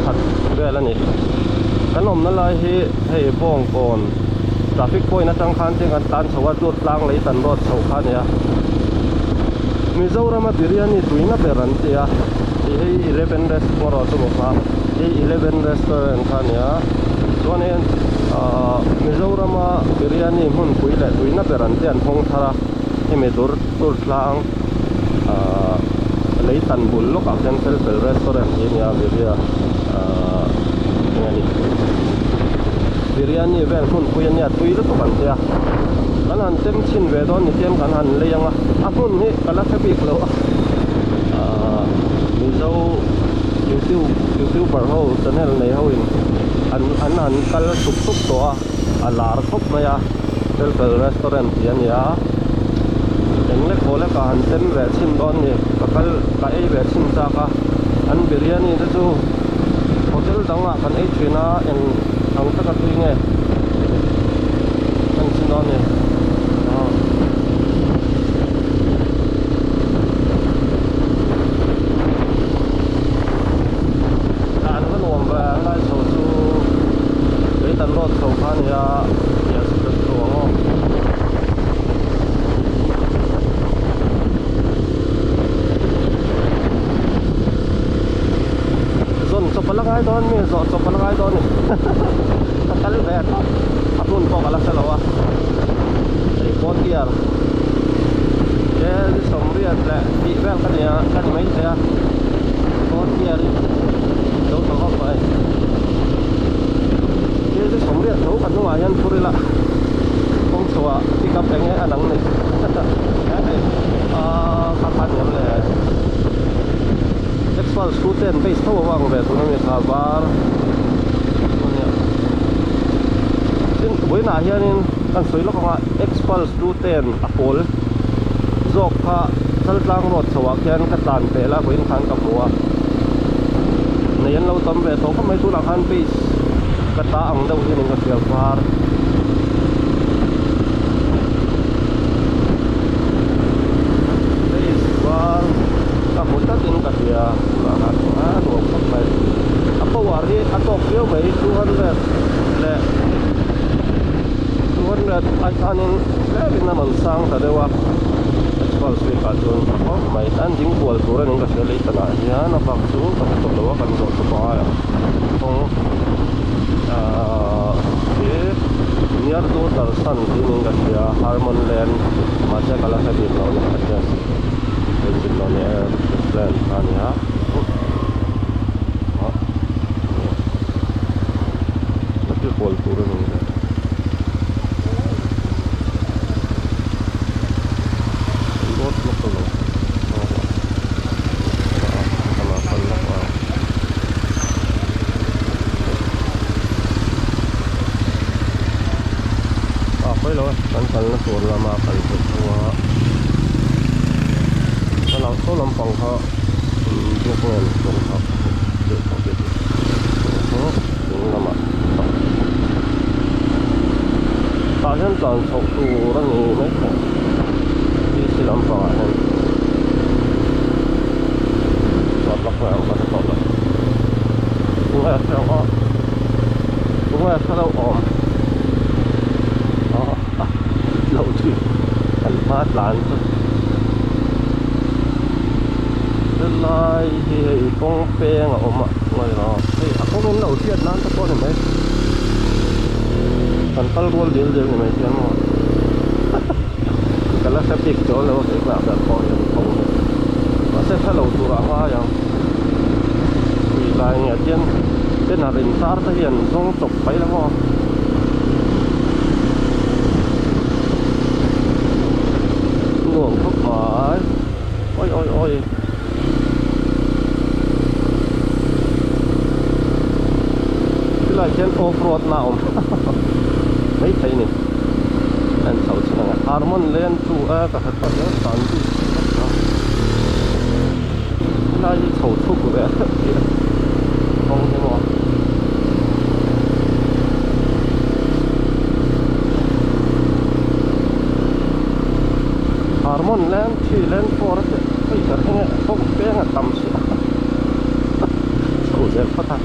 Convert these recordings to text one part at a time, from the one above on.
khat vel a ni. Kan awmna lai hi hei Bawngkawn traffic point atang khan chian kan tlan chho a Durtlang lei tan road chho kha a ni a. Mizorama biryani tuina ber an ti a tih hei Eleven restaurant chu mi kha hei Eleven restaurant kha a ni a chuanin ahh Mizorama biryani hmunpui leh tuina ber an ti an hawng thar a hemi dur Durtlang ahh lei tan bul lawkah khian Felfel restaurant tih a ni a biryani ahh eng a ni biryani vel hmunpui a nia tui lutuk an tia kan han tem chhin ve dawn ni chian kan han lei ang a a hmun hi ka la hre bik lo a ahh mizo youtube youtuber ho channel nei ho in an an han kal sup sup tawh a a lar khawp mai a Felfel restaurant tih a ni a eng lek haw lek ah han tem ve chhin dawn ni ka kal ka ei ve chhin chak a an biryani te chu hotel dang ah kan ei thin a eng ang taka tui nge kan chhin dawn ni aw. Tlan va nuam ve a lai chho chu Leitan road chho kha a nia yes ka chho ang aw. Zawn chawp a la ngai dawn mi zawh chawp a la ngai dawn ni ka kal ve tawp a hmun pawh ka la hre lo a hei four gear he sawmriat leh tih vel ka nia ka ni maithei a four gear in lo thaw vak mai he sawmriat tho ka hnungah hian phur ila kawng chho ah pick up eng nge a dang ni hei aaa kha kha ni ang le Exhaust scooter an base tho avang ve tuna mi kha var ania tin vawiinah hianin kan sawi lawk anga Xpulse 210 a pawl zawk kha Chaltlang road chho ah khian ka tlan pel a vawiin khan ka hmu a nei an lo tam ve tawh khawp mai tunah khan base ka ta ang deuh hian in ka hria var. Base var ka hmu tlatin ka hria tunah khan a nuam khawp mai a power hi a tawk viau mai 200 leh 200 ai khanin tlemin a rawn sang ta deuh a asphalt street ah chuan tha khawp mai an ding kual tur a ni ka hria lei tanah hian a bak chu ka hre tawh lo a kan zawh chawp a ngai ang kawng ahh hi near Doordarshan tih niin ka hria Harmon Lane mahse ka la hre bik lo a ni ka hriat hei zir lo ni airplane kha a ni a. Kual tur a ni le. Road block a lo a pawi lo e kan kalna tur lama kal theih chu a thlalak saw lampang kha biak nge ni dawn kha ding lamah tah hian tlan chhoh tur a ni mai thei tc lampangah hian chuan lak mai ang ka hre tawh lo tunge a hre ang a tunge a hre lo awm a lo tih kan hma tlan chu helai hi hei kawng peng a awm a ngaih hei a kawng in lo hriat nan te pawh a ni mai kan kal rual dil dil ni mai hian maw ka la hre bik chuang lo a keimah ber pawh hian kawng hi mahse hre lo turah a ngai ang tui lai nge tian banner in tar te hian zawng chawp mai lo maw. Nuam khawp mai oi oi oi. Tilai khian off road na a awm mai thei a ni a en chho chin ang e harmon lane chu a ka hre ta hle tan bik tilai hi chho chhuk ve kawng hi maw. Harmon lane 3 lane 4 a tih hei ber hi nge kawng peng a tam si a chho zel phawt a.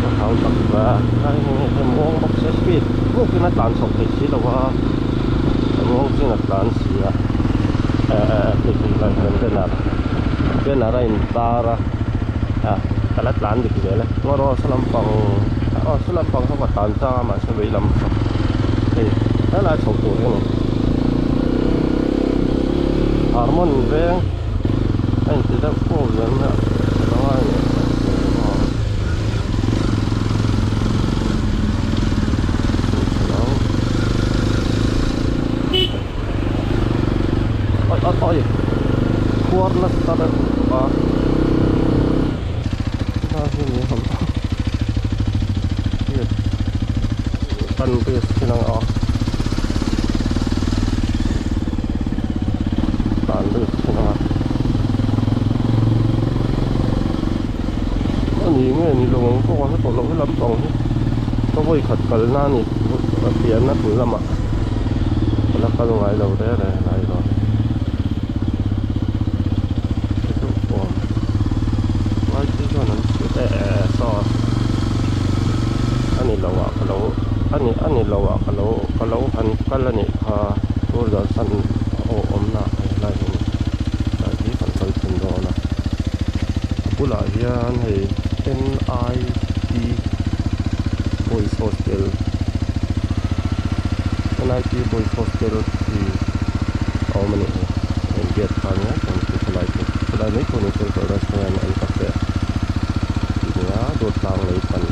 Ka hau tak a, helai hi hei muang bawk se speed bawkin a tlan chhoh theih si lo a, a muang chin a tlan si a, eh hei hi lai hian banner banner a intar a, ah ka la tlan dik zel e, ngaw rawh saw lampang aw saw lampang saw ka tlan chang a mahse vei lam hei helai chhoh tur hi a ni harmon veng a inti deuh fur zel mai a a lo ngai leh oi oi oi khuar nasa deuh bawk a helai hi ni awm kan risk thin ang a tan risk thin ang a a ni nge ni lo ang pawh ka hre tawh lo he lampang hi ka vawi khat kalna a ni a pianna hmun lamah ka la kal ngai lo reng reng helai erawh a ni lo ah ka lo a ni a ni lo ah ka lo ka lo han kal a nih kha Doordarshan a awmna helai hi helai hi kan kal thin dawn a a bulah hian hei N I T Boys Hostel N I T Boys Hostel tih a awm a nih hi a inbiak kha nia chuan chu khawlai chu khawlai mai pawh ni se restaurant an cafe tih nia dawt tlang lei pan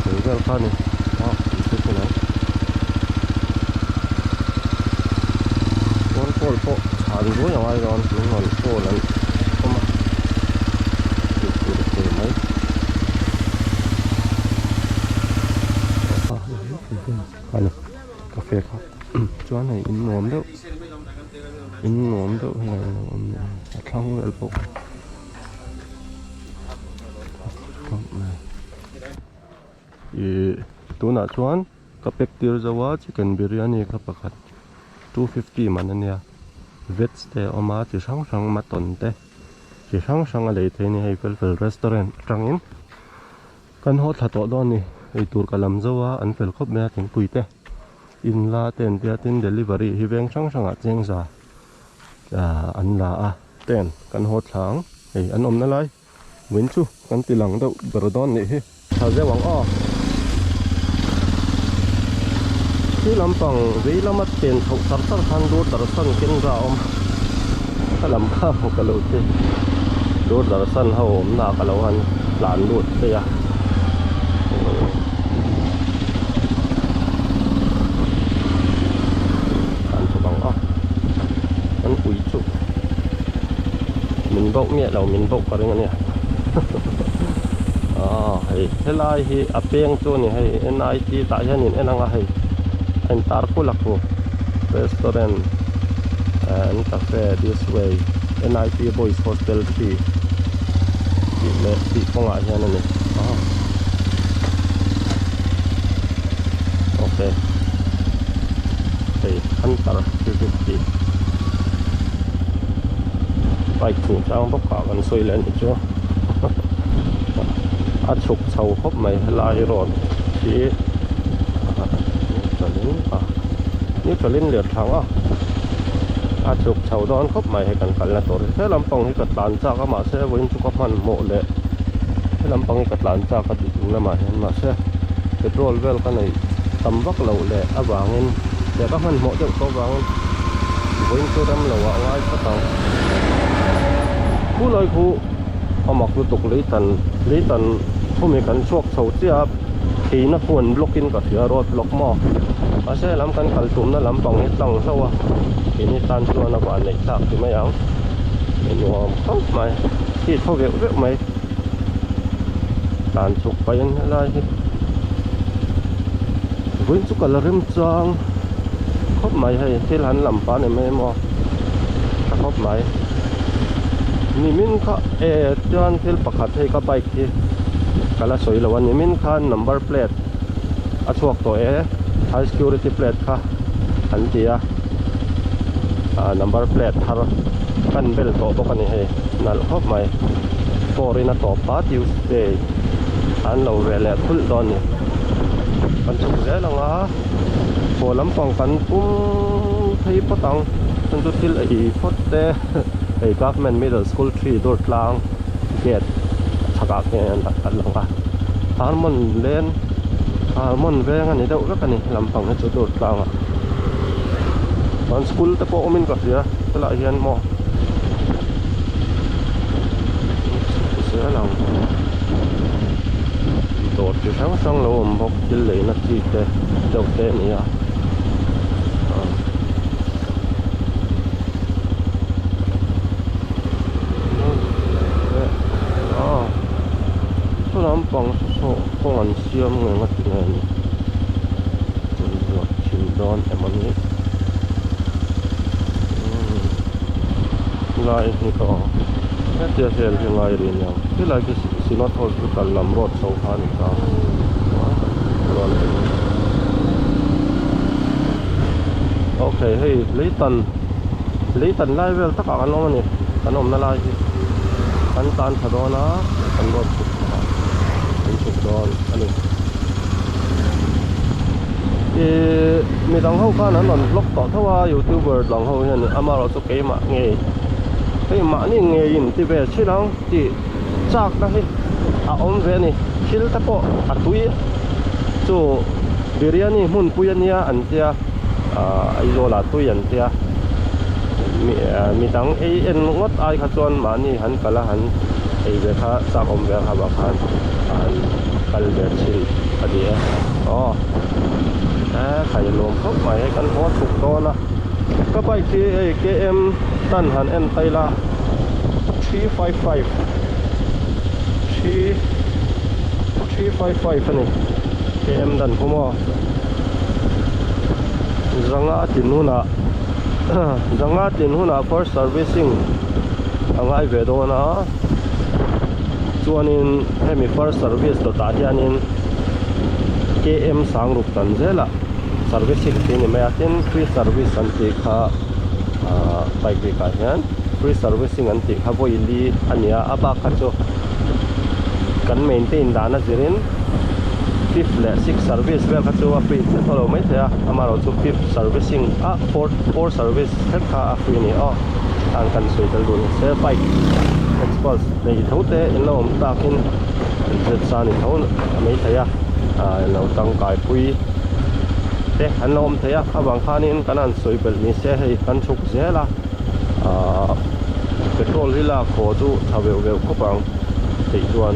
eng vel kha a ni a an hre thin ang chuan call pawh chhan ruai a ngai dawn min rawn call an awm a tih tur tur mai. A ni cafe kha chuan hei in nuam deuh in nuam deuh hi a lo awm leh a a thlang vel bawk ih tunah chuan ka pack tir zo a chicken biryani kha pakhat 250 man ania veg te a awm a chi hrang hrang mutton te chi hrang hrang a lei thei a ni hei fel fel restaurant atangin. Kan haw thla tawh dawn a ni, eitur ka lam zo a, an fel khawp mai a thingpui te in la te an tia tin delivery hi veng hrang hrangah chengza ah an la a ten kan haw thla ang hei an awmna lai win chu kan ti lang deuh ber dawn nih hi. Tha zeuh ang aw. Khi lampang vei lama pen chhoh char char khan Doordarshan Kendra a awm a lam kha ka lo ti Doordarshan ho awmna ka lo han tlan lut phei a tlan chhuk ang aw an ui chu min bauh miah lo min bauh ka ring a nia. Aw hei helai hi a peng chu a ni hei N I T tah hian in en ang a hei a in tar kulh a khu restaurant and cafe this way N I T boys hostel three tih leh tih kawngah hian a ni aw okay hei hunter suzuki bike chungchang bawk ah kan sawi leh a nih chu a chhuk chho khawp mai helai road hi neutral in a neutral in ler thlang a a chhuk chho dawn khawp mai hei kan kalna tur hi he lampang hi ka tlan chak a mahse vawiin chu ka hmanhmawh leh he lampang hi ka tlan chak a ding lamah hian mahse petrol vel ka neih tam vak loh leh avangin leh ka hmanhmawh deuh tawh avangin vawiin chu rem lo ah ngai phawt ang khulai khu a mak lutuk leitan leitan khumi kan chhuak chho chiah a theihna khu an block in ka hria road block maw mahse lam kan kal tumna lampang hi tlang hlauh a keini tan chuan a van neih thlak ti mai ang nuam khawp mai khi thaw veuh veuh mai. Tlan chhuk pahin helai hi vawiin chu ka la rem chang khawp mai hei thil han lam pah a ni mai emaw tha khawp mai nimin kha e chuan thil pakhat hei ka bike hi ka la sawi lo a nimin khan number plate a chhuak tawh e high security plate kha an ti a. ah number plate thar kan bel tawh bawk a ni hei nalh khawp mai four in a tawp a Tuesday an lo reh leh khulh dawn a ni kan chhuk zel ang a haw lampang kan pum phei phawt ang chhan chu thil ei phawt te hei government middle school three dur tlang gate chhakah khian a lang a harmon lane harmon veng a ni deuh vek a ni lampang hi chu dur tlangah chuan school te pawh awmin ka hria helaiah hian maw zel ang dawr chi hrang hrang lo awm bawk thil leina chi te deuh te a ni a ah saw lampang saw kawng an siam nge nga ti nge ni inzuah chhin dawn emaw ni lai hi ka hetia hel hi ngai ri aniang helai khi Synod Hospital lam road chho kha a ni ta okay hei leitan leitan lai vel takah kan awm a ni kan awmna lai hi kan tan tha dawn a kan road chhuk ah kan chhuk dawn a ni ihh midang ho khan an rawn vlog tawh tho a youtuber dang ho hian amaherawhchu keimah ngei hei mahni ngeiin ti ve thin ang tih chakna hi a awm ve a ni thil te pawh a tui chu biryani hmunpui a nia an tia ahh Aizawl ah tui an tia midang ei en ngawt ai kha chuan mahni han kal a han ei ve kha chak awm ve kha khan an kal ve thin a ni e aw e khai lawm khawp mai hei kan haw chhuk dawn a ka bike hi hei km tan han en phei la 355 3 355 a ni km dan khu maw zanga tin hunah zanga tin hunah first servicing a ngai ve dawn a chuanin hemi first service dawtah hianin km sang ruk tan zelah servicing tih a ni mai a tin free service an tih kha ahh bike bikah hian free servicing an tih kha vawi li a ni a a bak kha chu kan maintain dan a zirin fifth leh sixth service vel kha chu a free chiah tawh lo maithei a amaherawhchu fifth servicing a fourth four service thleng kha a free a ni aw an kan sawi tel dun se bike exhaust nei tho te in lo awm takin an zet sa ni tho maithei a ah lo tangkai pui te an lo awm thei a avang khanin kan han sawi belh ni se hei kan chhuk zel a ahh petrol hi lak haw chu tha veuh veuh khawp ang theih chuan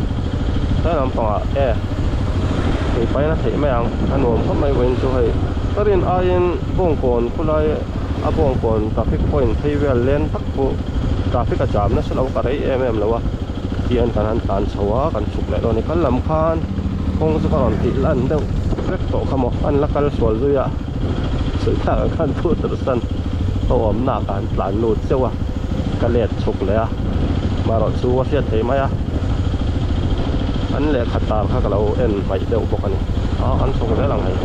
tlai lampangah e thei paina theih mai ang a nuam khawp mai vawiin chu hei ka rin aiin bawngkawn khulai a bawngkawn traffic point phei vel len tak pawh traffic a jam nasa lo ka rei em em lo a tihian kan han tlan chho a kan chhuk leh dawn a ni kal lam khan kawng chu ka rawn tih lan deuh vek tawh kha maw an la kal sual zui a sawi thlak ang khan thu tur san a awm nak ah an tlan lut zeuh a ka let chhuk leh a marawh chu a hriat thei mai a an lehkha tar kha ka lo en hmaih deuh bawk a ni ah an chhuk zel ang hei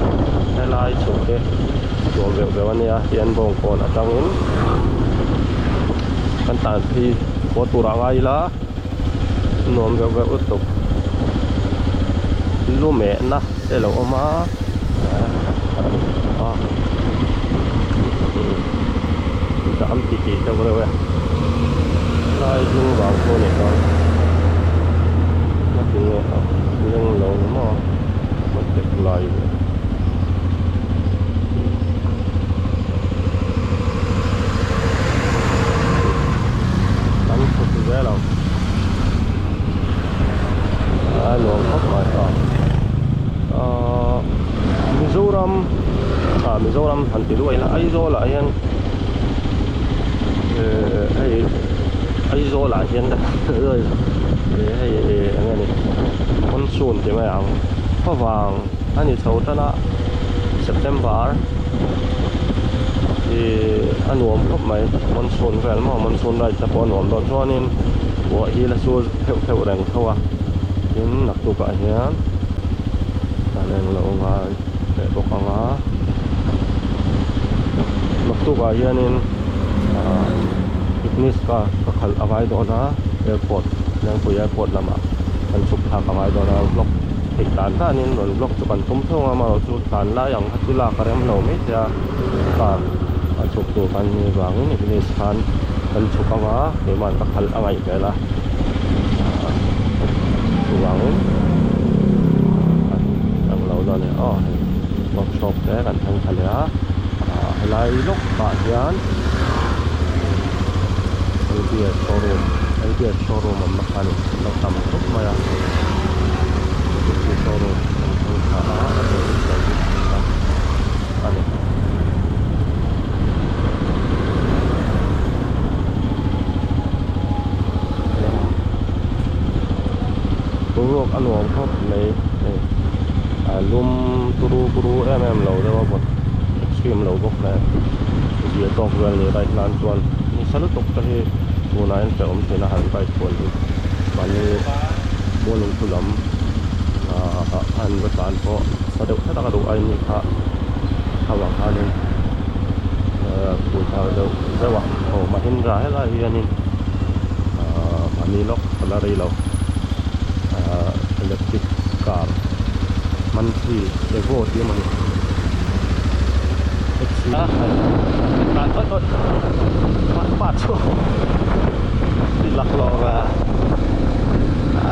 helai chhuk hi nuam veuh veuh a nia hian bawngkawn atangin kan tan phei haw tur ah ngai ila nuam veuh veuh lutuk lu mehna te lo awm a ah dam ti tih deuh reuh e lai hnung vang pawh a nih chuan tinge a leng lo maw a tek lai ve. Kan chhuk zel ang a nuam khawp mai a ahh Mizoram ah Mizoram han ti luai ila Aizawl ah hian ehh hei Aizawl ah hian hei eng nge ni monsoon ti mai ang khawvang a ni chho tan a September ih a nuam khawp mai monsoon vel maw monsoon ride te pawh a nuam dawn chuanin buah hi la sur pheuh pheuh reng tho a tin naktukah hian kan englo ngai leh bawk ang a naktukah hianin. Ahh Ignis car ka khalh a ngai dawn a airport Lengpui airport lamah kan chhuk thlak a ngai dawn a vlog theih dan danin rawn vlog chu kan tum thung a amaherawhchu tlan lai ang kha chu lak a rem lo mai thei a car a chhuk tur kan nih vangin Ignis khan kan chhuk anga keimah ka khalh a ngaih hmel a ahh chuvangin an lo la leh aw hei workshop te kan thleng thla leh a ahh helai lawk ah hian lbs showroom lbs showroom awm na kha a ni lo tam khawp mai a suzuki showroom kan thleng thla a a service service na a ni. Boruak a nuam khawp mai hei a lum turu buru em em lo deuh a vawt extreme lo bawk nen zia tawk vel ni bike nan chuan nisa lutuk te hi tunah hian hrehawm theihna han bike kual hi mahni mualungthu lam ahh a han va tlan pawh sa deuh hret a ka duh aini kha avang khanin ahh pui thar deuh deuh a aw Mahindra helai hianin ahh mahni lawk ka la rei lo ahh electric car monthly evo tih emaw ni laklawh a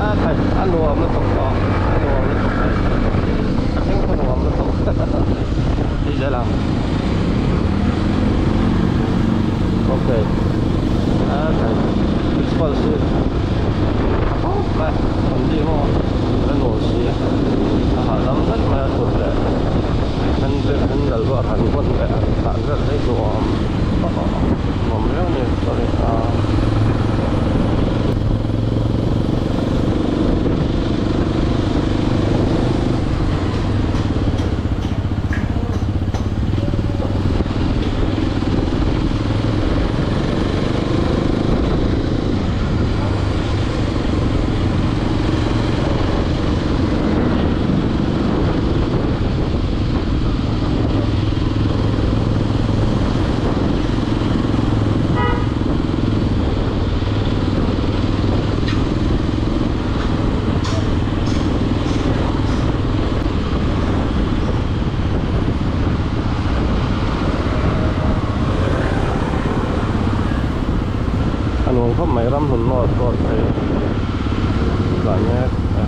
a khai a nuam lutuk aw a nuam lutuk mai a thleng kha nuam lutuk ti zel ang okay a khai principal si a khawp mai an ti maw a nuam si a hahdam vek mai a thut leh handle handle pawh a han vawn leh a han tlan vel mai nuam nuam viau a ni sorry ah. A nuam khawp mai ramhlun north road phei tlan mek a.